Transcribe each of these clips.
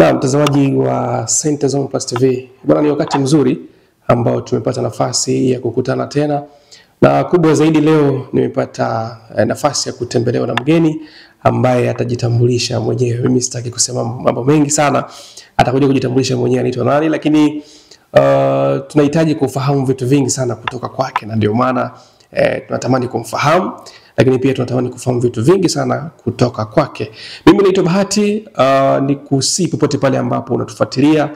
Na mtazamaji wa Center Zone Plus TV, bwana, ni wakati mzuri ambao tumepata nafasi ya kukutana tena, na kubwa zaidi leo nimepata nafasi ya kutembelewa na mgeni ambaye atajitambulisha mwenyewe. Mimi sitaki kusema mambo mengi sana, atakuja kujitambulisha mwenyewe anaitwa nani, lakini tunahitaji kufahamu vitu vingi sana kutoka kwake, na ndio maana tunatamani kumfahamu, lakini pia tunatamani kufahamu vitu vingi sana kutoka kwake. Mimi naitwa Bahati, nikusihi popote pale ambapo unatufuatilia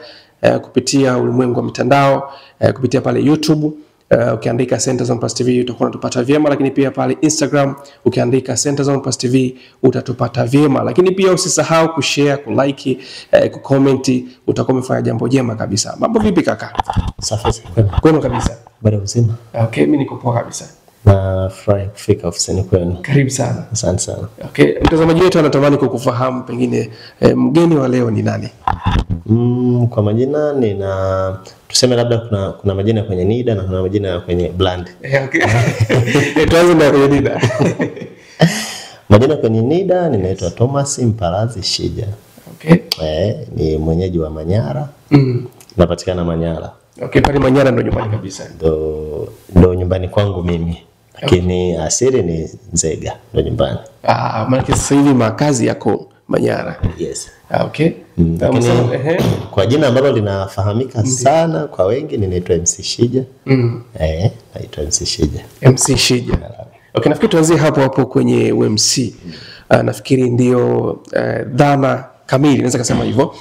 kupitia ulimwengu wa mitandao, kupitia pale YouTube, ukiandika Center Zone Plus TV utakuwa unatupata vyema, lakini pia pale Instagram ukiandika Center Zone Plus TV utatupata vyema. Lakini pia usisahau kushare, kulike, kucomment, utakuwa umefanya jambo jema kabisa. Mambo vipi kaka? Safi. Kwema kabisa. Bado mzima. Okay, mimi niko poa kabisa. Nafurahi kufika ofisini kwenu. Karibu sana. Asante sana. Okay, mtazamaji wetu anatamani kukufahamu pengine mgeni wa leo ni nani? Kwa majina nina tuseme labda kuna majina kwenye NIDA na kuna majina kwenye brand. Okay. Tuanze na kwenye NIDA. Majina kwenye NIDA ninaitwa Thomas Mpalazi Shija. Okay. Ni mwenyeji wa Manyara. Napatikana Manyara. Okay, pale Manyara ndo nyumbani kabisa. Ndo nyumbani kwangu mimi. Lakini asili ni Nzega, ndo nyumbani. Maana sasa hivi makazi yako Manyara. Yes. Okay. Lakini kwa jina ambalo linafahamika sana kwa wengi ninaitwa MC Shija. Naitwa MC Shija. MC Shija. Okay, nafikiri tuanzie hapo hapo kwenye MC. Nafikiri ndio dhana kamili, naweza kusema hivyo.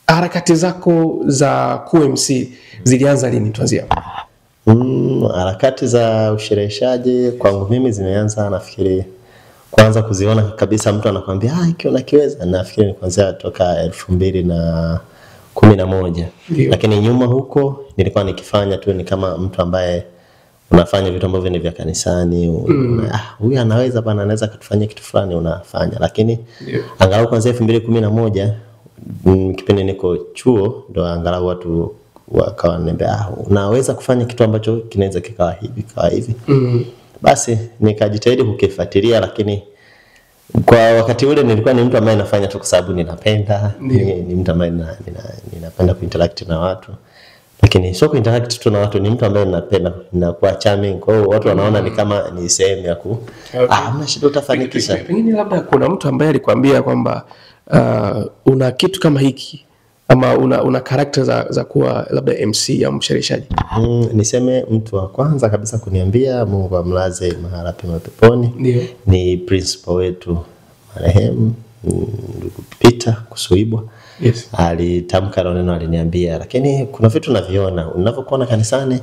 Harakati zako za kuwa MC zilianza lini? Tuanzie hapo. Harakati za ushereheshaji kwangu mimi zimeanza, nafikiri kwanza kuziona kabisa mtu anakuambia hiki unakiweza, nafikiri ni kuanzia toka 2011. Lakini nyuma huko nilikuwa nikifanya tu, ni kama mtu ambaye unafanya vitu ambavyo ni vya kanisani, huyu anaweza bana, anaweza kutufanyia kitu fulani, unafanya. Lakini angalau kuanzia 2011 kipindi niko chuo ndo angalau watu wakawa wananiambia unaweza kufanya kitu ambacho kinaweza kikawa hivi kikawa hivi. Basi nikajitahidi kukifuatilia, lakini kwa wakati ule nilikuwa ni mtu ambaye nafanya tu kwa sababu ninapenda, ni mtu ambaye ninapenda kuinteract na watu. Lakini sio kuinteract tu na watu, ni mtu ambaye ninapenda ninakuwa charming. Kwa hiyo watu wanaona ni kama ni sehemu ya ku hamna shida utafanikisha. Pengine labda kuna mtu ambaye alikwambia kwamba una kitu kama hiki ama una character za kuwa labda MC au mshereheshaji. Niseme mtu wa kwanza kabisa kuniambia, Mungu amlaze mahala pema peponi, ni principal wetu marehemu ndugu Peter Kusuibwa. Yes. Alitamka neno, aliniambia, lakini kuna vitu naviona unavyokuona kanisani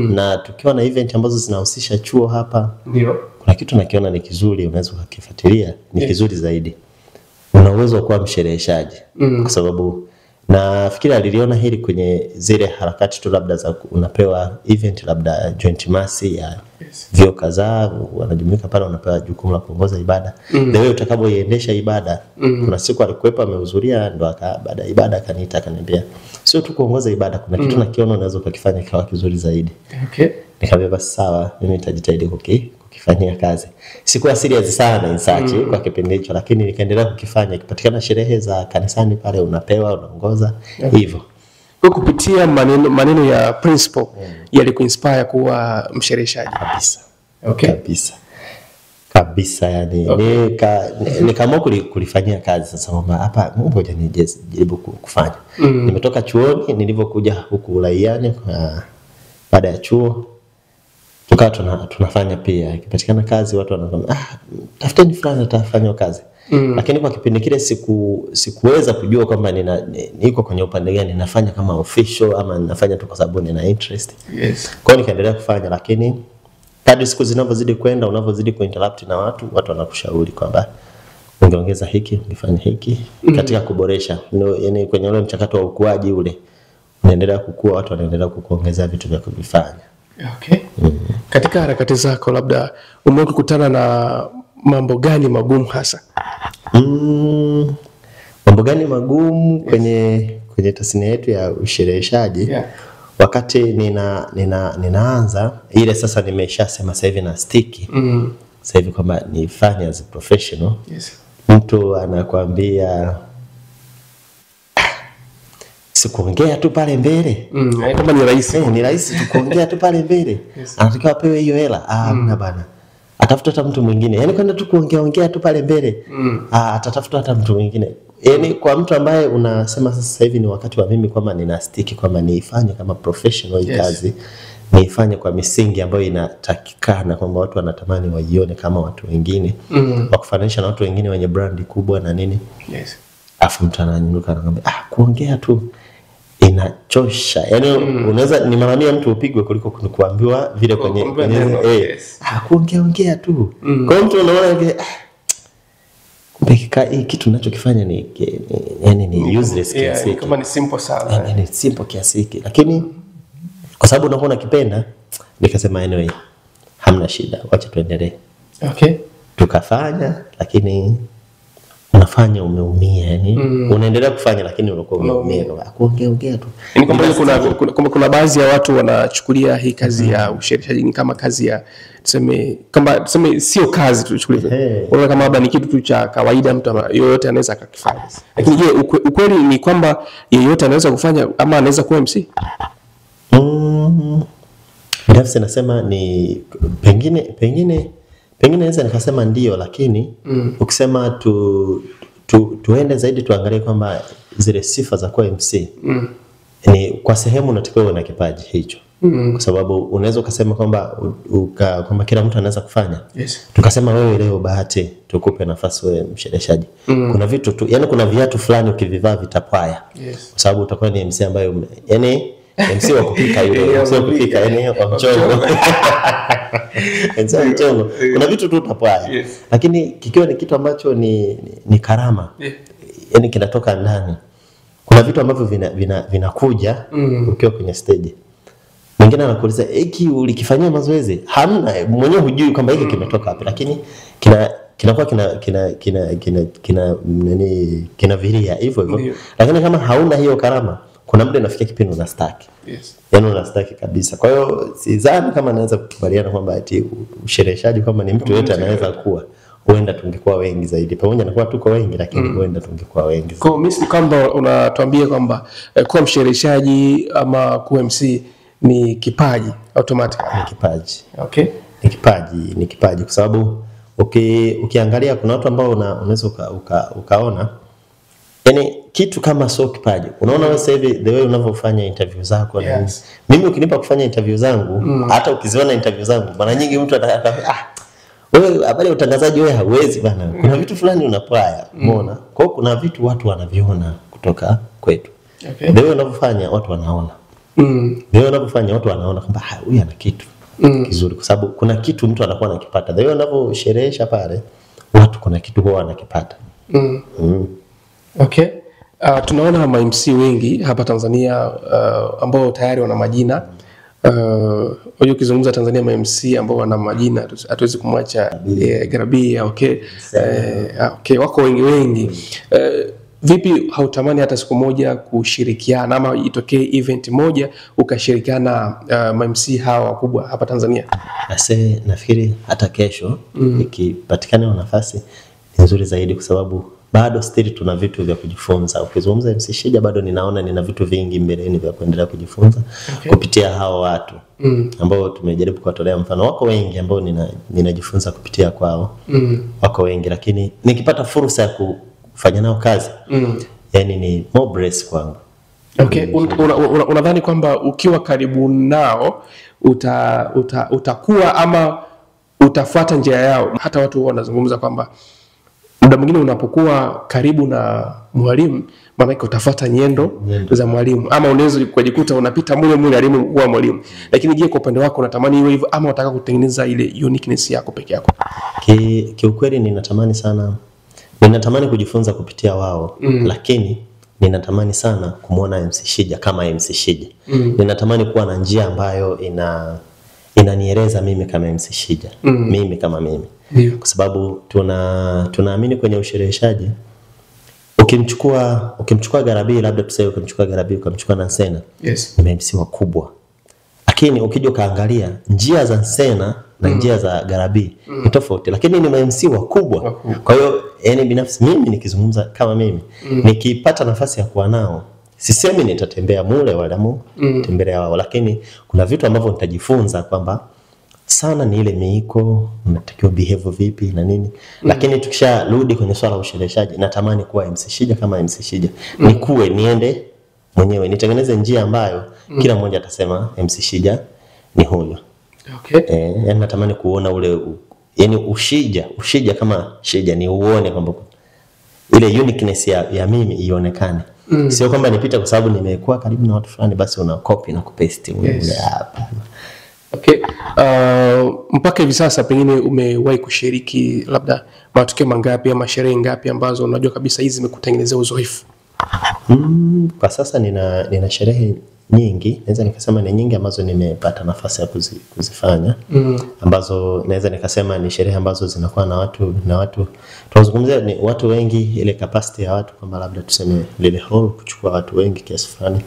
na tukiwa na event ambazo zinahusisha chuo hapa. Ndio. Kuna kitu nakiona ni kizuri, unaweza kukifuatilia, ni kizuri zaidi. Una uwezo wa kuwa mshereheshaji. Kwa sababu nafikiri aliliona hili kwenye zile harakati tu labda za unapewa event labda joint mass ya vyuo kadhaa wanajumuika pale, unapewa jukumu la kuongoza ibada. The way utakavyoiendesha ibada. Kuna siku alikuwepo amehudhuria, ndo baada ya ibada akaniita akaniambia sio tu kuongoza ibada, kuna kitu nakiona unaweza ukakifanya kikawa kizuri zaidi. Okay. Nikamwambia basi sawa, mimi nitajitahidi kukifanyia kazi. Sikuwa serious sana in search kwa kipindi hicho, lakini nikaendelea kukifanya. Ikipatikana sherehe za kanisani pale unapewa, unaongoza hivyo. Kwa kupitia maneno ya principal yalikuinspire kuwa mshereheshaji kabisa. Okay. Kabisa. Kabisa yani. Okay. Nikaamua kulifanyia kazi sasa kwamba hapa ngoja nijaribu kufanya. Nimetoka chuoni, nilivyokuja huku uraiani baada ya chuo tukawa tunafanya pia. Ikipatikana kazi watu wanakwambia tafuteni fulani atafanya kazi. Lakini kwa kipindi kile sikuweza kujua kwamba niko kwenye upande gani, ninafanya kama official ama ninafanya tu kwa sababu nina interest. Yes. Kwa hiyo nikaendelea kufanya, lakini kadri siku zinavyozidi kwenda, unavyozidi kuinteract na watu, watu wanakushauri kwamba ungeongeza hiki, ungefanya hiki katika kuboresha. Yaani kwenye ule mchakato wa ukuaji ule unaendelea kukua, watu wanaendelea kukuongezea vitu vya kuvifanya. Okay. Katika harakati zako labda umewahi kukutana na mambo gani magumu hasa? Mambo gani magumu kwenye tasnia yetu ya ushereheshaji? Wakati ninaanza ile, sasa nimeshasema sasa hivi na stiki. Sasa hivi kwamba nifanye as a professional. Yes. Mtu anakuambia Sikuongea tu pale mbele. Kama ni rahisi. Ni rahisi tu kuongea tu pale mbele. Yes. Anatakiwa apewe hiyo hela. Hamna bana. Atafuta hata mtu mwingine. Yaani kwenda tu kuongea ongea tu pale mbele. Atatafuta hata mtu mwingine. Yaani kwa mtu ambaye unasema sasa hivi ni wakati wa mimi kwamba nina stick kwamba niifanye kama professional hii kazi, niifanye kwa misingi ambayo inatakikana kwamba watu wanatamani waione kama watu wengine, wakufananisha na watu wengine wenye brand kubwa na nini. Yes. Afu mtu ananyuka anakuambia kuongea tu inachosha. Yaani unaweza ni mara mia mtu upigwe kuliko kuambiwa vile kwenye yes. Kuongea ongea tu. Kwa hiyo mtu unaona kumbe hii kitu ninachokifanya ni yani ni useless kiasi hiki. Kama ni simple sana. Ni simple kiasi hiki. Lakini kwa sababu unakuwa unakipenda, nikasema anyway hamna shida, wacha tuendelee. Okay. Tukafanya, lakini unafanya umeumia, yani unaendelea kufanya lakini unakuwa umeumia. Kuongea ongea tu. Ni kwamba kuna baadhi ya watu wanachukulia hii kazi ya ushereshaji ni kama kazi ya tuseme kama tuseme sio kazi tuchukulie. Unaona kama labda ni kitu tu cha kawaida, mtu yeyote anaweza akakifanya. Lakini je, ukweli ni kwamba yeyote anaweza kufanya ama anaweza kuwa MC? Binafsi nasema ni pengine naweza nikasema ndio, lakini ukisema tuende zaidi tuangalie kwamba zile sifa za kuwa MC ni kwa sehemu unatakiwa uwe na kipaji hicho. Kwa sababu unaweza ukasema kwamba kwamba kila mtu anaweza kufanya. Yes. Tukasema wewe leo Bahati tukupe nafasi wewe mshereheshaji. Kuna vitu tu, yani kuna viatu fulani ukivivaa vitapwaya. Yes. Kwa sababu utakuwa ni MC ambaye yani MC wa kupika yule, MC wa kupika yani wa mchongo. MC wa mchongo. Kuna vitu tu utapwaya. Yes. Lakini kikiwa ni kitu ambacho ni karama. Yeah. Yani kinatoka ndani. Kuna vitu ambavyo vinakuja ukiwa kwenye stage. Mwingine anakuuliza hiki ulikifanyia mazoezi? Hamna, mwenyewe hujui kwamba hiki kimetoka wapi, lakini kinakuwa kina nini, kinaviria hivyo hivyo. Lakini kama hauna hiyo karama, kuna muda unafikia kipindi unastaki. Yes. Yaani unastaki kabisa. Kwa hiyo sidhani kama naweza kukubaliana kwamba ati ushereheshaji kwamba ni mtu yote anaweza kuwa. Huenda tungekuwa wengi zaidi. Pamoja na kuwa tuko wengi, lakini huenda tungekuwa wengi zaidi. Kwa hiyo mimi kwamba unatuambia kwamba kuwa mshereheshaji ama kuwa MC ni kipaji automatic. Ni kipaji. Okay. Ni kipaji kwa sababu ukiangalia kuna watu ambao unaweza ukaona yani kitu kama sio kipaji. Unaona wewe sasa hivi the way unavyofanya interview zako na yes. Mimi ukinipa kufanya interview zangu, hata ukiziona interview zangu mara nyingi mtu atakwambia wewe habari ya utangazaji wewe hauwezi bana. Kuna vitu fulani unapwaya, umeona? Kwa hiyo kuna vitu watu wanaviona kutoka kwetu. Okay. The way unavyofanya watu wanaona. The way unavyofanya watu wanaona kwamba huyu ana kitu kizuri, kwa sababu kuna kitu mtu anakuwa anakipata. The way unavyosherehesha pale watu kuna kitu huwa wanakipata. Okay. Tunaona ma MC wengi hapa Tanzania ambao tayari wana majina. Unajua ukizungumza Tanzania ma MC ambao wana majina hatuwezi kumwacha Garabia, okay. Okay, wako wengi wengi. Vipi hautamani hata siku moja kushirikiana ama itokee event moja ukashirikiana ma MC hawa wakubwa hapa Tanzania? Ase, nafikiri hata kesho ikipatikana nafasi ni nzuri zaidi, kwa sababu bado still tuna vitu vya kujifunza. Ukizungumza MC Shija bado ninaona nina vitu vingi mbeleni vya kuendelea kujifunza kupitia hao watu ambao tumejaribu kuwatolea mfano. Wako wengi ambao ninajifunza kupitia kwao. Wako wengi, lakini nikipata fursa ya kufanya nao kazi yani ni more bless kwangu. Okay, unadhani kwamba ukiwa karibu nao utakuwa ama utafuata njia yao? Hata watu wanazungumza kwamba muda mwingine unapokuwa karibu na mwalimu maana utafuata nyendo za mwalimu, ama unaweza kujikuta unapita mule mule alimu huwa mwalimu. Lakini je, kwa upande wako unatamani iwe hivyo ama unataka kutengeneza ile uniqueness yako peke yako? Kiukweli ninatamani sana, ninatamani kujifunza kupitia wao, lakini ninatamani sana kumuona MC Shija kama MC Shija. Ninatamani kuwa na njia ambayo inanieleza mimi kama MC Shija, mimi kama mimi. Kwa sababu tunaamini kwenye ushereheshaji, ukimchukua Garabi, labda tuseme ukimchukua Garabi ukamchukua Nansena, yes, ni MC wakubwa. Lakini ukija kaangalia njia za Nsena na njia za Garabi ni tofauti, lakini ni MC wakubwa. Kwa hiyo yani binafsi mimi nikizungumza kama mimi, nikipata nafasi ya kuwa nao Sisemi nitatembea mule wala tembelea wao, lakini kuna vitu ambavyo nitajifunza kwamba sana ni ile miiko, unatakiwa behave vipi na nini. Lakini tukisharudi kwenye swala la ushereheshaji, natamani kuwa MC Shija kama MC Shija. Nikuwe niende mwenyewe, nitengeneze njia ambayo kila mmoja atasema MC Shija ni huyo. Okay. Yani natamani kuona ule yani ushija kama Shija, ni uone kwamba ile uniqueness ya mimi ionekane. Sio kwamba nipita kwa sababu nimekuwa karibu na watu fulani basi una copy na kupaste ule hapa. Okay. Mpaka hivi sasa pengine umewahi kushiriki labda matukio mangapi ama sherehe ngapi ambazo unajua kabisa hizi zimekutengenezea uzoefu? Kwa sasa nina sherehe nyingi, naweza nikasema ni nyingi ambazo nimepata nafasi ya kuzifanya. Ambazo naweza nikasema ni sherehe ambazo zinakuwa na watu tunazungumzia ni watu wengi, ile capacity ya watu kwamba labda tuseme lile hall kuchukua watu wengi kiasi fulani.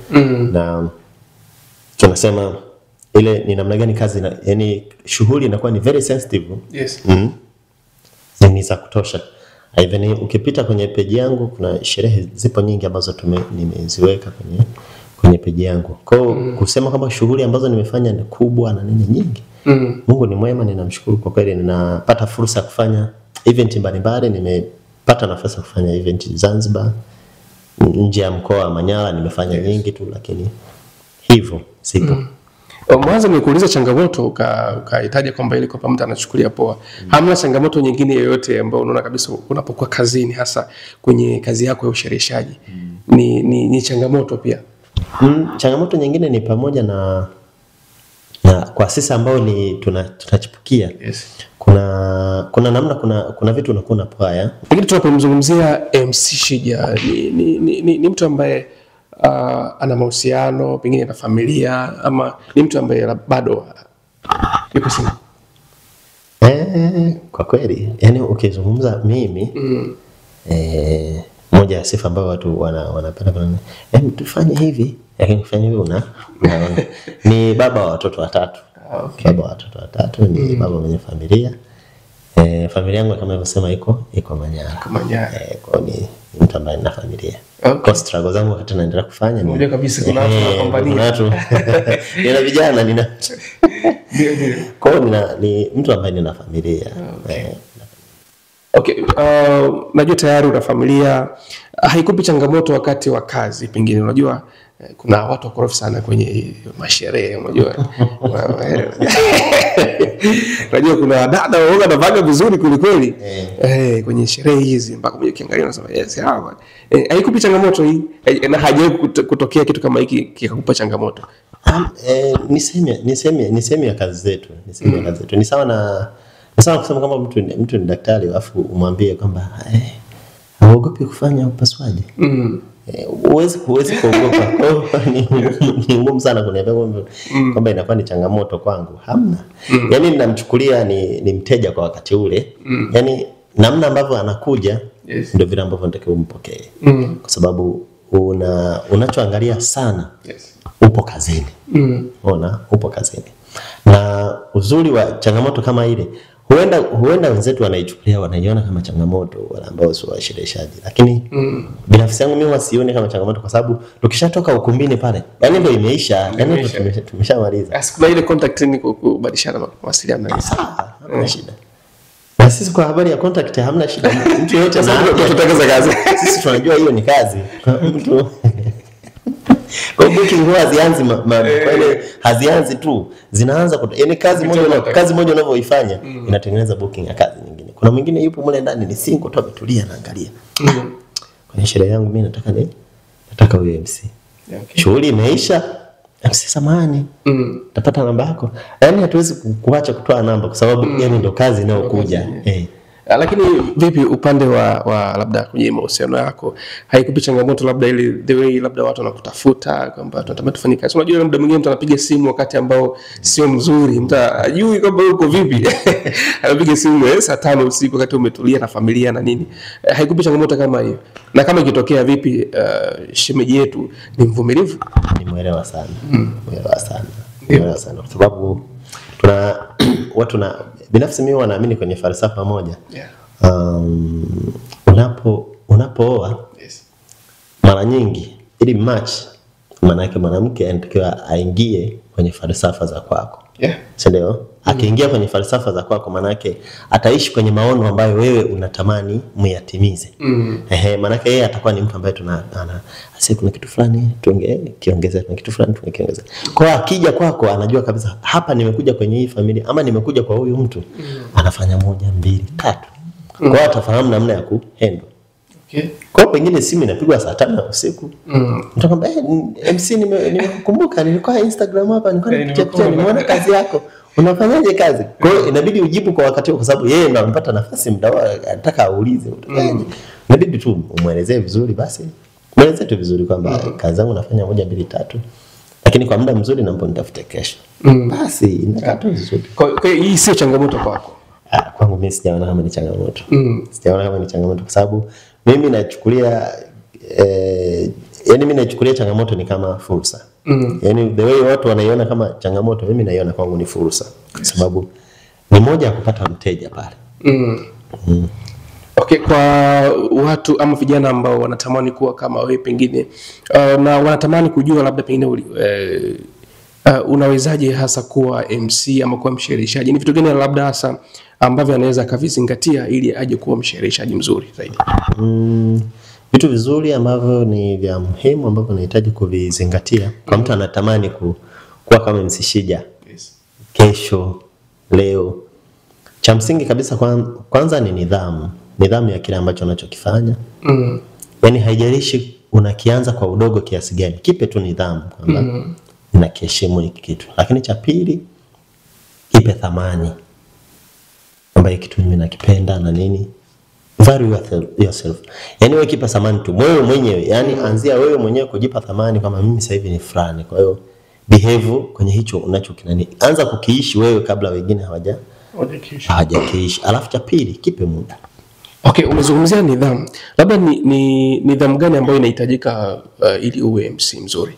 Na tunasema ile ni namna gani kazi yani shughuli inakuwa ni very sensitive. Yes. Ni za kutosha. Even ukipita kwenye page yangu kuna sherehe zipo nyingi ambazo nimeziweka kwenye page yangu. Kwa hiyo kusema kwamba shughuli ambazo nimefanya ni kubwa na nini nyingi. Mungu ni mwema, ninamshukuru kwa kweli, ninapata fursa ya kufanya event mbalimbali. Nimepata nafasi ya kufanya event Zanzibar, nje ya mkoa wa Manyara nimefanya nyingi tu, lakini hivyo sipo. Mwanzo nilikuuliza changamoto ukaitaja kwamba ile kwamba mtu anachukulia poa. Hamna changamoto nyingine yoyote ambayo unaona kabisa unapokuwa kazini, hasa kwenye kazi yako ya ushereheshaji? Ni changamoto pia? Changamoto nyingine ni pamoja na kwa sisi ambao ni tunachipukia. Yes. Kuna namna, kuna vitu unakuwa unapwaya. Lakini tunapomzungumzia MC Shija ni mtu ambaye ana mahusiano pengine na familia, ama ni mtu ambaye bado yuko single? Kwa kweli, yani ukizungumza mimi moja ya sifa ambayo watu wanapenda kuna tufanye hivi, lakini kufanya hivi una ni baba wa watoto watatu. Okay. Baba wa watoto watatu, ni baba mwenye familia. Familia yangu kama nilivyosema iko Manyara. Manyara. Kwa ni mtu ambaye nina familia. Okay. Kwa struggle zangu wakati naendelea kufanya ni unajua kabisa kuna watu wanapambania. Watu. Nina vijana nina. Ndio. Kwa hiyo ni mtu ambaye nina familia. Okay. Okay, najua tayari una familia. Haikupi changamoto wakati wa kazi pengine? Unajua kuna watu wakorofi sana kwenye masherehe, unajua. Unajua kuna dada wao wanavaga vizuri kweli kwenye sherehe hizi mpaka mmoja kiangalia unasema yes hawa. Haikupi changamoto hii na hajawahi kutokea kitu kama hiki kikakupa changamoto? Ni sehemu ya kazi zetu, ni sehemu ya kazi zetu. Ni sawa na kusema kama mtu ni daktari alafu umwambie kwamba haogopi kufanya upasuaji. Huwezi kuogopa. Kwa hiyo ni ngumu sana kuniambia kwamba inakuwa ni changamoto kwangu. Hamna. Yaani ninamchukulia ni mteja kwa wakati ule. Yaani namna ambavyo anakuja ndio vile ambavyo natakiwa umpokee. Kwa sababu unachoangalia sana. Yes. Upo kazini. Ona, upo kazini. Na uzuri wa changamoto kama ile, huenda wenzetu wanaichukulia, wanaiona kama changamoto wale ambao sio washereheshaji. Lakini binafsi yangu mimi sioni kama changamoto kwa sababu tukishatoka ukumbini pale, yani ndio imeisha, yani tumeshamaliza. Kuna ile contact ni kubadilishana mawasiliano. Sawa, hamna shida. Na sisi kwa habari ya contact hamna shida. Mtu yeyote anataka kazi. Sisi tunajua hiyo ni kazi. Mtu kwa booking huwa hazianzi pale, hazianzi tu, zinaanza yani kazi moja unavyoifanya inatengeneza booking ya kazi nyingine. Kuna mwingine yupo mle ndani ni single tu ametulia anaangalia. Kwenye sherehe yangu mimi nataka nini? Nataka huyo MC. Okay. Shughuli imeisha, MC samahani. Tapata namba yako. Yaani hatuwezi kuacha kutoa namba kwa sababu yani ndio kazi inayokuja. Lakini vipi upande wa labda kwenye mahusiano yako, haikupi changamoto labda ile the way labda watu wanakutafuta kwamba tunatamani tufanye kazi? Unajua muda mwingine mtu anapiga simu wakati ambao sio mzuri, mtu hajui kwamba uko vipi. Anapiga simu saa 5 usiku wakati umetulia na familia na nini. Haikupi changamoto kama hiyo? Na kama ikitokea vipi, shemeji yetu ni mvumilivu? Ni muelewa sana. Muelewa sana. Muelewa sana kwa sababu tuna watu na binafsi mimi wanaamini kwenye falsafa moja. Yeah. Unapooa yes, mara nyingi ili match, maana yake mwanamke anatakiwa aingie kwenye falsafa za kwako. Yeah. Si ndio? Akiingia kwenye falsafa za kwako, maana yake ataishi kwenye maono ambayo wewe unatamani muyatimize. Ehe, maana yake yeye atakuwa ni mtu ambaye kuna kitu fulani tungekiongeza, kuna kitu fulani tungekiongeza. Kwa hiyo akija kwako anajua kabisa hapa nimekuja kwenye hii familia ama nimekuja kwa huyu mtu anafanya 1 2 3. Kwa hiyo atafahamu namna ya kuhandle. Okay. Kwa hiyo pengine simu inapigwa saa 5 usiku. Mtakwambia MC nimekukumbuka, nilikuwa Instagram hapa, nilikuwa nikichati, nimeona kazi yako. Unafanyaje kazi? Kwa hiyo inabidi ujibu kwa wakati huo, kwa sababu yeye ndo amepata nafasi, muda anataka aulize. Inabidi tu umuelezee vizuri basi. Muelezee tu vizuri kwamba kazi zangu nafanya 1 2 3. Lakini kwa muda mzuri naomba nitafute kesho. Basi inakaa tu vizuri. Kwa hiyo hii sio changamoto kwako? Kwangu mimi sijaona kama ni changamoto. Sijaona kama ni changamoto kwa sababu mimi nachukulia yani mimi nachukulia changamoto ni kama fursa. Yani the way watu wanaiona kama changamoto, mimi naiona kwangu ni fursa. Kwa sababu ni moja ya kupata mteja pale. Okay, kwa watu ama vijana ambao wanatamani kuwa kama wewe pengine na wanatamani kujua labda pengine unawezaje hasa kuwa MC ama kuwa mshereheshaji? Ni vitu gani labda hasa ambavyo anaweza akavizingatia ili aje kuwa mshereheshaji mzuri zaidi? Vitu vizuri ambavyo ni vya muhimu ambavyo unahitaji kuvizingatia kwa mtu anatamani kuwa kama MC Shija. Yes. Kesho, leo. Cha msingi kabisa kwanza ni nidhamu. Nidhamu ya kile ambacho unachokifanya. Yaani haijalishi unakianza kwa udogo kiasi gani, kipe tu nidhamu kwamba ninakiheshimu hiki kitu. Lakini cha pili, ipe thamani. Kwamba hiki kitu mimi nakipenda na nini. Value yourself. Yaani wewe kipa thamani tu wewe mwenyewe. Yaani anzia wewe mwenyewe kujipa thamani kama mimi sasa hivi ni fulani. Kwa hiyo behave kwenye hicho unachokinani. Anza kukiishi wewe kabla wengine hawajakiishi. Alafu cha pili, kipe muda. Okay, umezungumzia nidhamu. Labda ni nidhamu gani ambayo inahitajika ili uwe MC mzuri?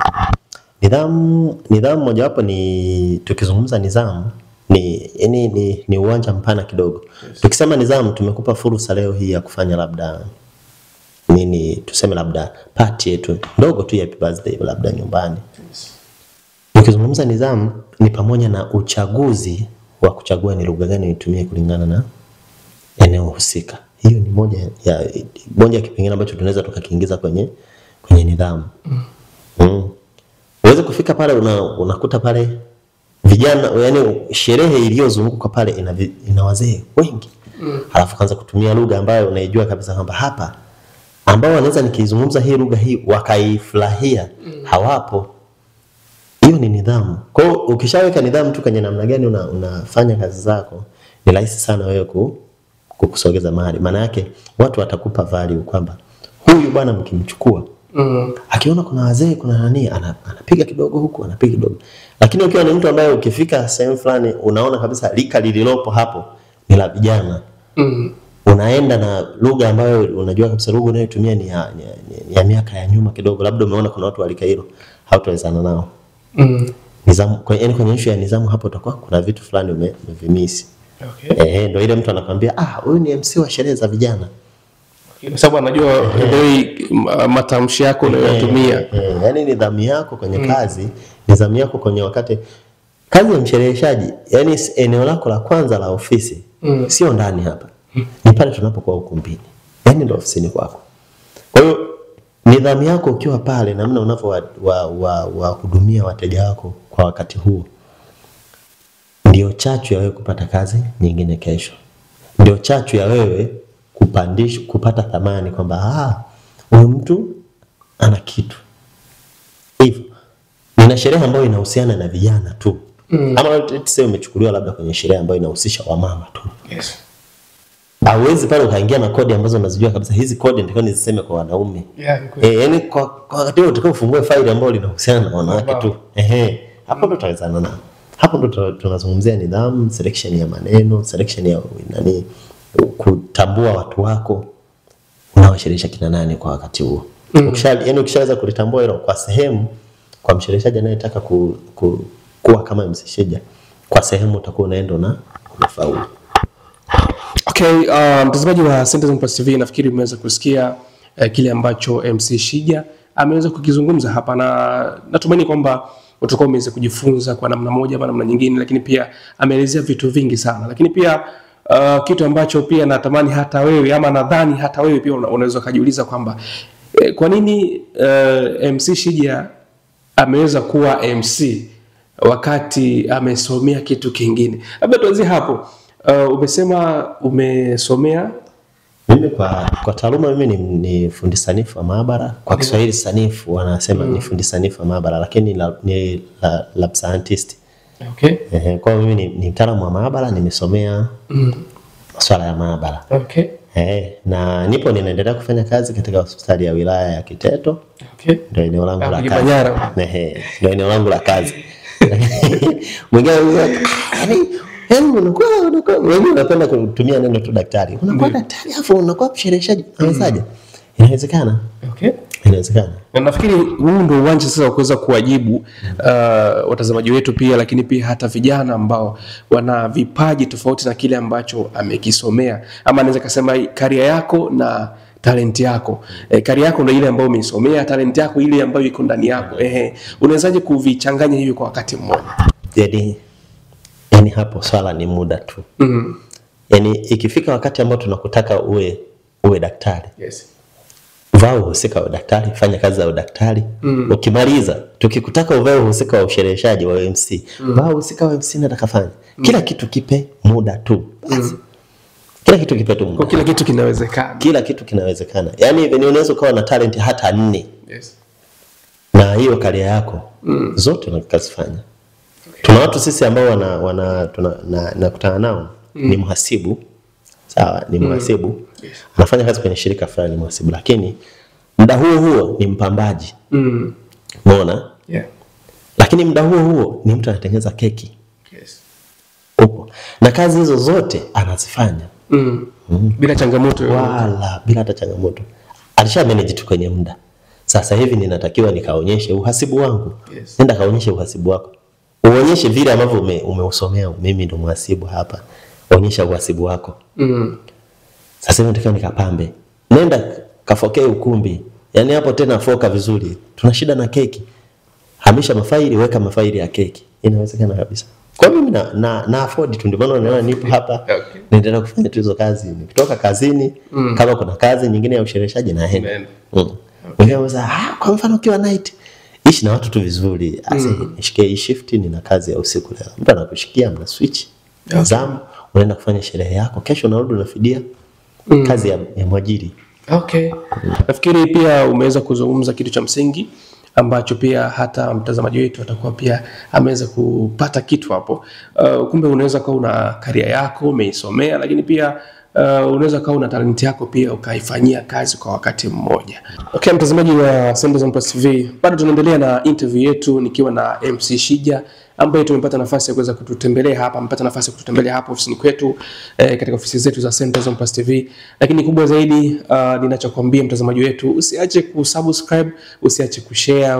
Nidhamu mojawapo ni, tukizungumza nidhamu ni uwanja mpana kidogo. Yes. Tukisema nidhamu tumekupa fursa leo hii ya kufanya labda nini, tuseme labda party yetu ndogo tu ya happy birthday labda nyumbani. Yes. Tukizungumza nidhamu ni pamoja na uchaguzi wa kuchagua ni lugha gani nitumie kulingana na eneo husika. Hiyo ni moja ya kipengele ambacho tunaweza tukakiingiza kwenye nidhamu. Uweze kufika pale unakuta pale vijana, yani sherehe iliyozunguka pale ina wazee wengi. Halafu kaanza kutumia lugha ambayo unaijua kabisa kwamba hapa ambao wanaweza nikizungumza hii lugha hii wakaifurahia hawapo. Hiyo ni nidhamu. Kwa hiyo ukishaweka nidhamu tu kwenye namna gani unafanya kazi zako, ni rahisi sana wewe kukusogeza mahali. Maana yake watu watakupa value kwamba huyu bwana mkimchukua akiona kuna wazee kuna nani anapiga kidogo huku anapiga kidogo. Lakini ukiwa ni mtu ambaye ukifika sehemu fulani unaona kabisa lika lililopo hapo ni la vijana. Unaenda na lugha ambayo unajua kabisa lugha unayotumia ni ya miaka ya nyuma kidogo, labda umeona kuna watu walika hilo, hautawezana nao. Nidhamu, yaani kwenye issue ya nidhamu hapo utakuwa kuna vitu fulani umevimisi. Okay. Ndio ile mtu anakuambia huyu ni MC wa sherehe za vijana. Kwa sababu anajua matamshi yako unayotumia. Yaani nidhamu yako kwenye kazi, nidhamu yako kwenye wakati kazi ya mshereheshaji, yaani eneo lako la kwanza la ofisi sio ndani hapa. Ni pale tunapokuwa ukumbini. Yaani ndio ofisini kwako. Kwa hiyo nidhamu yako ukiwa pale, namna unavyowahudumia wateja wako kwa wakati huo, ndio chachu ya wewe kupata kazi nyingine kesho. Ndio chachu ya wewe kupata thamani kwamba huyu mtu ana kitu. Hivyo nina sherehe ambayo inahusiana na vijana tu. Ama let's say umechukuliwa labda kwenye sherehe ambayo inahusisha wamama tu. Yes. Hauwezi pale ukaingia na kodi ambazo unazijua kabisa hizi kodi ndio niziseme kwa wanaume. Yeah, yaani kwa wakati huo utakao ufungue faili ambayo linahusiana na wanawake tu. Hapo ndo tutawezana nao. Hapo ndo tunazungumzia nidhamu, selection ya maneno, selection ya nani, kutambua watu wako unaowasherehesha kina nani kwa wakati huo. Yaani ukishaweza kulitambua hilo kwa sehemu, kwa mshereheshaji anayetaka kuwa kama MC Shija, kwa sehemu utakuwa unaenda na unafaulu. Okay, mtazamaji wa Citizen Plus TV, nafikiri umeweza kusikia kile ambacho MC Shija ameweza kukizungumza hapa, na natumaini kwamba utakuwa umeweza kujifunza kwa namna moja ama namna nyingine, lakini pia ameelezea vitu vingi sana. Lakini pia kitu ambacho pia natamani hata wewe ama nadhani hata wewe pia unaweza kujiuliza kwamba kwa nini MC Shija ameweza kuwa MC wakati amesomea kitu kingine. Labda tuanzie hapo. Umesema umesomea. Mimi kwa taaluma mimi ni fundi sanifu wa maabara. Kwa Kiswahili sanifu wanasema ni fundi sanifu wa maabara, lakini ni lab scientist. Okay. Kwa mimi ni mtaalamu wa maabara, nimesomea masuala ya maabara. Okay. Na nipo ninaendelea kufanya kazi katika hospitali ya wilaya ya Kiteto. Okay. Ndio eneo langu la kazi. Ndio eneo langu la kazi. Mwingine yaani unakuwa wewe unapenda kutumia neno tu daktari. Unakuwa daktari afu unakuwa mshereheshaji. Unawezaje? Inawezekana. Okay. Inawezekana. Na nafikiri huu ndio uwanja sasa wa kuweza kuwajibu watazamaji wetu pia, lakini pia hata vijana ambao wana vipaji tofauti na kile ambacho amekisomea, ama anaweza kusema career yako na talent yako. Career yako ndio ile ambayo umeisomea, talent yako ile ambayo iko ndani yako. Unawezaje kuvichanganya hivi kwa wakati mmoja? Yaani hapo swala ni muda tu. Yaani ikifika wakati ambao tunakutaka uwe daktari. Yes. Vaa uhusika wa daktari, fanya kazi za udaktari. Ukimaliza, tukikutaka uvae uhusika wa ushereheshaji wa MC, vaa uhusika wa MC na atakafanya. Kila kitu kipe muda tu. Basi. Kila kitu kipe tu muda. Kwa kila kitu kinawezekana. Kila kitu kinawezekana. Yaani even unaweza ukawa na talent hata 4. Yes. Na hiyo career yako zote unakazifanya. Okay. Tuna watu sisi ambao nakutana nao ni mhasibu. Sawa, ni mhasibu. Yes. Anafanya kazi kwenye shirika fulani, mhasibu, lakini muda huo huo ni mpambaji. Umeona? Yeah. Lakini muda huo huo ni mtu anatengeneza keki. Yes. Upo. Na kazi hizo zote anazifanya. Bila changamoto yoyote. Wala bila hata changamoto. Alisha manage tu kwenye muda. Sasa hivi ninatakiwa nikaonyeshe uhasibu wangu. Yes. Nenda kaonyeshe uhasibu wako. Uonyeshe vile ambavyo umeusomea. Mimi ndo mhasibu hapa. Onyesha uhasibu wako. Sasa hivi nataka nikapambe. Nenda kafokee ukumbi. Yaani hapo tena foka vizuri. Tuna shida na keki. Hamisha mafaili, weka mafaili ya keki. Inawezekana kabisa. Kwa mimi na afford tu, ndio maana unaona nipo hapa. Okay. Naendelea kufanya tu hizo kazi. Nikitoka kazini, kama kuna kazi nyingine ya ushereheshaji naenda. Wengine wanasema, kwa mfano ukiwa night, ishi na watu tu vizuri. Ase nishike hii shift, nina kazi ya usiku leo. Mtu anakushikia, mna switch. Okay. Zamu, unaenda kufanya sherehe yako. Kesho unarudi unafidia kazi ya mwajiri. Okay. Nafikiri pia umeweza kuzungumza kitu cha msingi ambacho pia hata mtazamaji wetu atakuwa pia ameweza kupata kitu hapo. Kumbe unaweza kuwa una career yako umeisomea, lakini pia unaweza kuwa una talent yako pia ukaifanyia kazi kwa wakati mmoja. Okay, mtazamaji wa Sendazone Plus TV, bado tunaendelea na interview yetu nikiwa na MC Shija ambaye tumepata nafasi ya kuweza kututembelea hapa, amepata nafasi ya kututembelea hapa ofisini kwetu, katika ofisi zetu za Sendazone Plus TV. Lakini kubwa zaidi ninachokuambia mtazamaji wetu, usiache kusubscribe, usiache kushare,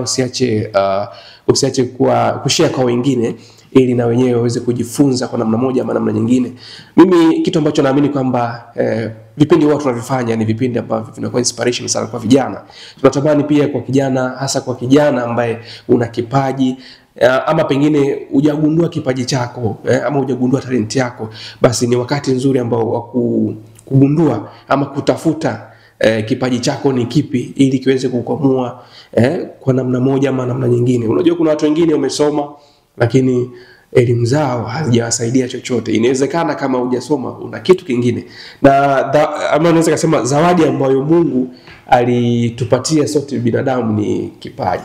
usiache kushare kwa wengine ili na wenyewe waweze kujifunza kwa namna moja ama namna nyingine. Mimi kitu ambacho naamini kwamba vipindi huwa tunavifanya ni vipindi ambavyo vinakuwa inspiration sana kwa vijana. Tunatamani pia kwa kijana, hasa kwa kijana ambaye una kipaji ama pengine hujagundua kipaji chako, ama hujagundua talent yako, basi ni wakati nzuri ambao wa kugundua ama kutafuta kipaji chako ni kipi ili kiweze kukwamua kwa namna moja ama namna nyingine. Unajua kuna watu wengine wamesoma lakini elimu zao hazijawasaidia chochote. Inawezekana kama hujasoma una kitu kingine. Na ama unaweza kusema zawadi ambayo Mungu alitupatia sote binadamu ni kipaji.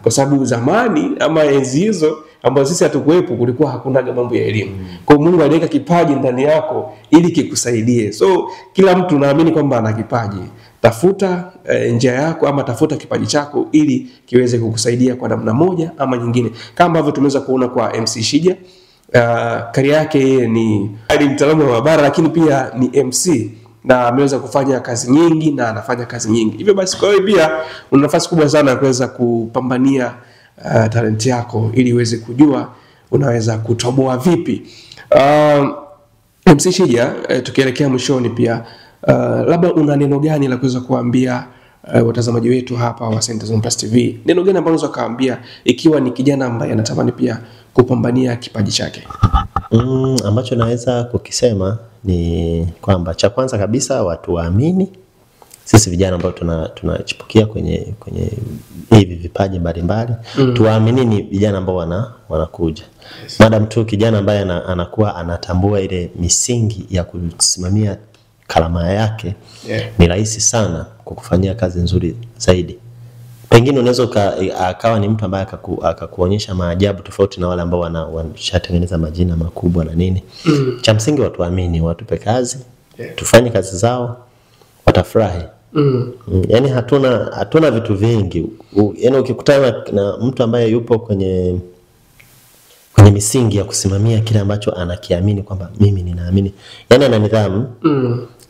Kwa sababu zamani ama enzi hizo ambazo sisi hatukuwepo kulikuwa hakuna mambo ya elimu. Kwa hiyo Mungu aliweka kipaji ndani yako ili kikusaidie. So kila mtu naamini kwamba ana kipaji. Tafuta njia yako ama tafuta kipaji chako ili kiweze kukusaidia kwa namna moja ama nyingine. Kama ambavyo tumeweza kuona kwa MC Shija, career yake yeye ni mtaalamu wa maabara lakini pia ni MC na ameweza kufanya kazi nyingi na anafanya kazi nyingi. Hivyo basi kwa hiyo pia una nafasi kubwa sana ya kuweza kupambania talent yako ili uweze kujua unaweza kutoboa vipi. MC Shija, tukielekea mwishoni pia, labda una neno gani la kuweza kuambia watazamaji wetu hapa wa Center Zone Plus TV, neno gani ambalo unaweza kaambia ikiwa ni kijana ambaye anatamani pia kupambania kipaji chake? Ambacho naweza kukisema ni kwamba cha kwanza kabisa watu waamini sisi vijana ambao tunachipukia kwenye hivi vipaji mbalimbali. Tuwaamini ni vijana ambao wanakuja. Yes. Madam tu kijana ambaye anakuwa anatambua ile misingi ya kusimamia kalama yake, ni rahisi sana kukufanyia kazi nzuri zaidi. Pengine unaweza akawa ni mtu ambaye akakuonyesha maajabu tofauti na wale ambao wanashatengeneza majina makubwa na nini. Cha msingi watu waamini, watupe kazi, tufanye kazi zao, watafurahi. Yaani hatuna vitu vingi. Yaani ukikutana na mtu ambaye yupo kwenye misingi ya kusimamia kile ambacho anakiamini kwamba mimi ninaamini. Yaani ana nidhamu,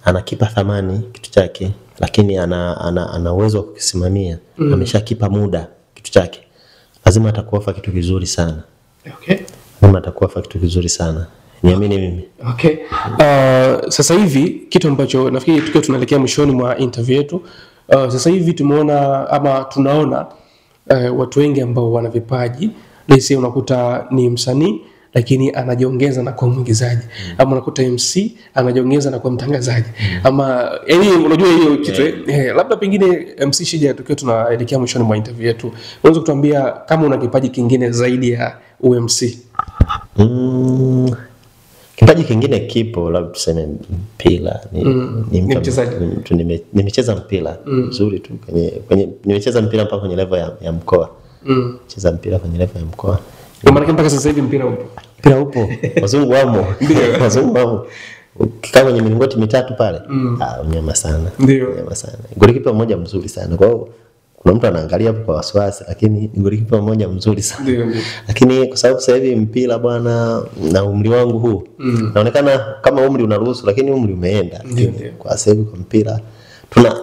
anakipa thamani kitu chake, lakini ana uwezo wa kukisimamia. Ameshakipa muda kitu chake. Lazima atakuofa kitu kizuri sana. Okay. Lazima atakuofa kitu kizuri sana. Niamini mimi. Okay. Sasa hivi kitu ambacho nafikiri tukiwa tunaelekea mwishoni mwa interview yetu, sasa hivi tumeona ama tunaona watu wengi ambao wana vipaji. Let's say unakuta ni msanii lakini anajiongeza na kuwa mwigizaji, ama unakuta MC anajiongeza na kuwa mtangazaji, ama yaani unajua hiyo kitu. Labda pengine MC Shija, tukiwa tunaelekea mwishoni mwa interview yetu, unaweza kutuambia kama una kipaji kingine zaidi ya UMC? Kipaji kingine kipo, labda tuseme mpira. Ni mchezaji. Nimecheza mpira mzuri tu kwenye nimecheza mpira mpaka kwenye level ya mkoa. Cheza mpira kwenye level ya mkoa. Kwa maana mpaka sasa hivi mpira upo. Mpira upo. Wazungu wamo. Wazungu wamo. Ukikaa kwenye milingoti mitatu pale, mnyama sana. Mnyama sana. Golikipa mmoja mzuri sana. Kwa hiyo kuna mtu anaangalia hapo kwa wasiwasi, lakini ni golikipa mmoja mzuri sana. Ndio. Lakini kwa sababu sasa hivi mpira bwana na umri wangu huu, naonekana kama umri unaruhusu, lakini umri umeenda. Kwa sasa hivi kwa mpira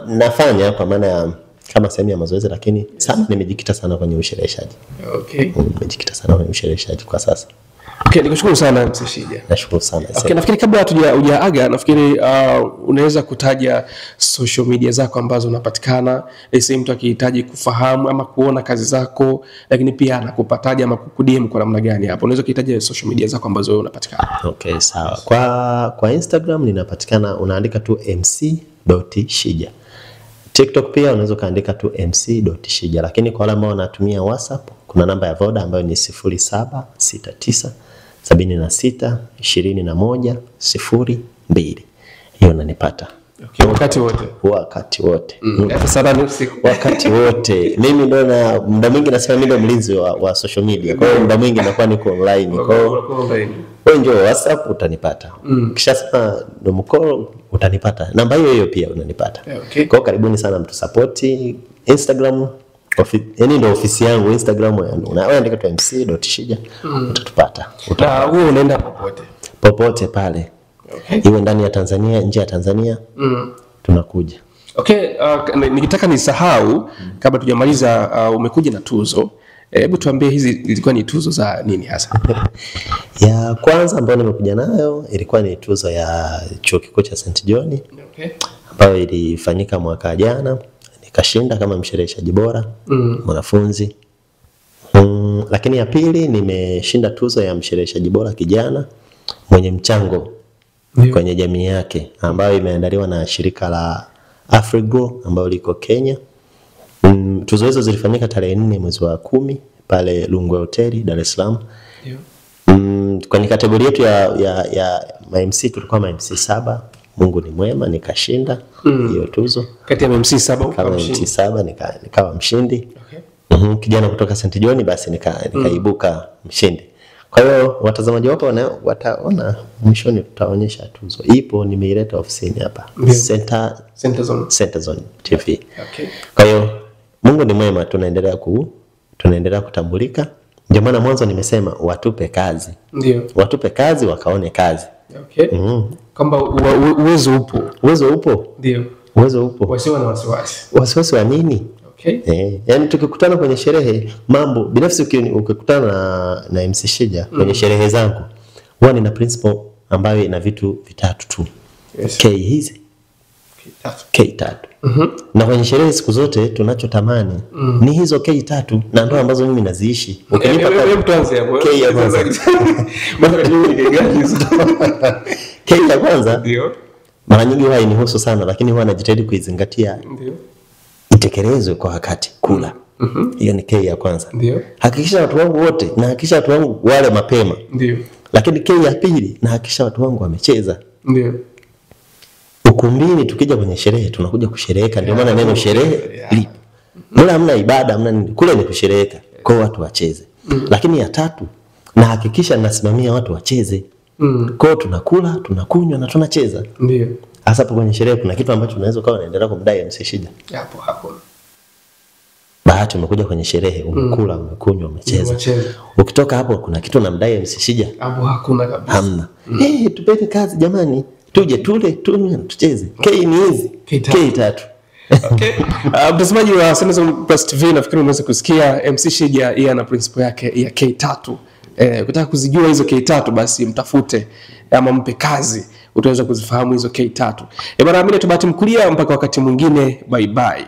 nafanya kwa maana kama sehemu ya mazoezi, lakini sana nimejikita sana kwenye ushereheshaji. Okay. Nimejikita sana kwenye ushereheshaji kwa sasa. Okay, nikushukuru sana MC Shija. Nashukuru sana. Okay, nafikiri kabla hujaaga, nafikiri unaweza kutaja social media zako ambazo unapatikana, ili mtu akihitaji kufahamu ama kuona kazi zako, lakini pia anakupataje ama kukuDM kwa namna gani hapo. Unaweza kuhitaji social media zako ambazo wewe unapatikana. Okay, sawa. Kwa Instagram ninapatikana, unaandika tu mc.shija. TikTok pia unaweza kaandika tu mc.shija, lakini kwa wale ambao wanatumia WhatsApp kuna namba ya Voda ambayo ni 0769 76 21 02. Hiyo unanipata. Okay, wakati wote. Wakati wote. Hata saa 8 usiku. Wakati wote. Mimi ndo na muda mwingi nasema mimi ndo mlinzi wa social media. Kwa hiyo muda mwingi nakuwa niko online. Kwa hiyo wewe njoo WhatsApp utanipata. Kisha sema ndo mkoro utanipata. Namba hiyo hiyo pia unanipata. Okay. Kwa hiyo karibuni sana mtu support Instagram. Yaani ndo ofisi yangu Instagram, unaandika tu mc.shija utatupata. Na huo unaenda popote. Popote pale. Okay. Iwe ndani ya Tanzania, nje ya Tanzania, tunakuja. Okay, nikitaka nisahau kabla tujamaliza, umekuja na tuzo. Hebu tuambie hizi zilikuwa ni tuzo za nini hasa? Ya kwanza ambayo nimekuja nayo ilikuwa ni tuzo ya Chuo Kikuu cha St. John. Okay. Ambayo ilifanyika mwaka jana. Nikashinda kama mshereheshaji bora mwanafunzi. Lakini ya pili nimeshinda tuzo ya mshereheshaji bora kijana mwenye mchango kwenye jamii yake, ambayo imeandaliwa na shirika la Afrigo ambayo liko Kenya. Tuzo hizo zilifanyika tarehe 4 mwezi wa 10 pale Lungwe Hoteli, Dar es Salaam. Kwenye kategoria yetu ya MC tulikuwa MC 7. Mungu ni mwema, nikashinda hiyo tuzo. Kati ya MC 7 kama MC 7 nikawa mshindi. Okay. Kijana kutoka St. John, basi nikaibuka mshindi. Kwa hiyo watazamaji wapo wataona mwishoni tutaonyesha tuzo. Ipo, nimeileta ofisini hapa. Center Zone TV. Okay. Kwa hiyo Mungu ni mwema, tunaendelea kutambulika. Ndio maana mwanzo nimesema watupe kazi. Ndio. Watupe kazi wakaone kazi. Okay. Kwamba uwezo upo. Uwezo upo? Ndio. Uwezo upo. Wasiwe na wasiwasi. Wasiwasi wa nini? Okay. Yaani tukikutana kwenye sherehe, mambo binafsi ukikutana na MC Shija kwenye sherehe zangu, huwa nina principle ambayo ina vitu vitatu tu. Yes. K hizi. K3. Na kwenye sherehe siku zote tunachotamani ni hizo K3, na ndio ambazo mimi naziishi. Ukinipa tuanze hapo. K ya kwanza. K ya kwanza Ndio. mara nyingi huwa hainihusu sana, lakini huwa najitahidi kuizingatia. Ndio. Itekelezwe kwa wakati. Kula. Hiyo ni K ya kwanza. Ndio. Hakikisha watu wangu wote, na hakikisha watu wangu wale mapema. Ndio. Lakini K ya pili, na hakikisha watu wangu wamecheza. Ndio. Ukumbini tukija kwenye sherehe tunakuja kushereheka, ndio maana neno sherehe lipo. Mula hamna ibada, hamna nini. Kule ni kushereheka. Kwa hiyo watu wacheze. Lakini ya tatu, na hakikisha nasimamia watu wacheze. Kwa hiyo tunakula, tunakunywa na tunacheza. Ndio. Hasa hapo kwenye sherehe kuna kitu ambacho unaweza ukawa unaendelea kumdai MC Shija. Hapo hapo. Bahati umekuja kwenye sherehe, umekula, umekunywa, umecheza. Ukitoka hapo kuna kitu unamdai MC Shija? Hapo hakuna kabisa. Hamna. Eh, tupeni kazi jamani. Tuje tule, tunywe, tucheze. K ni hizi. K3. Okay. Mtazamaji wa Sentezone Plus TV, nafikiri umeweza kusikia MC Shija yeye ana principle yake ya K3. Ukitaka kuzijua hizo K3 basi mtafute ama mpe kazi, utaweza kuzifahamu hizo K3. Bana, mimi ni Bahati Mkulia, mpaka wakati mwingine, bye bye.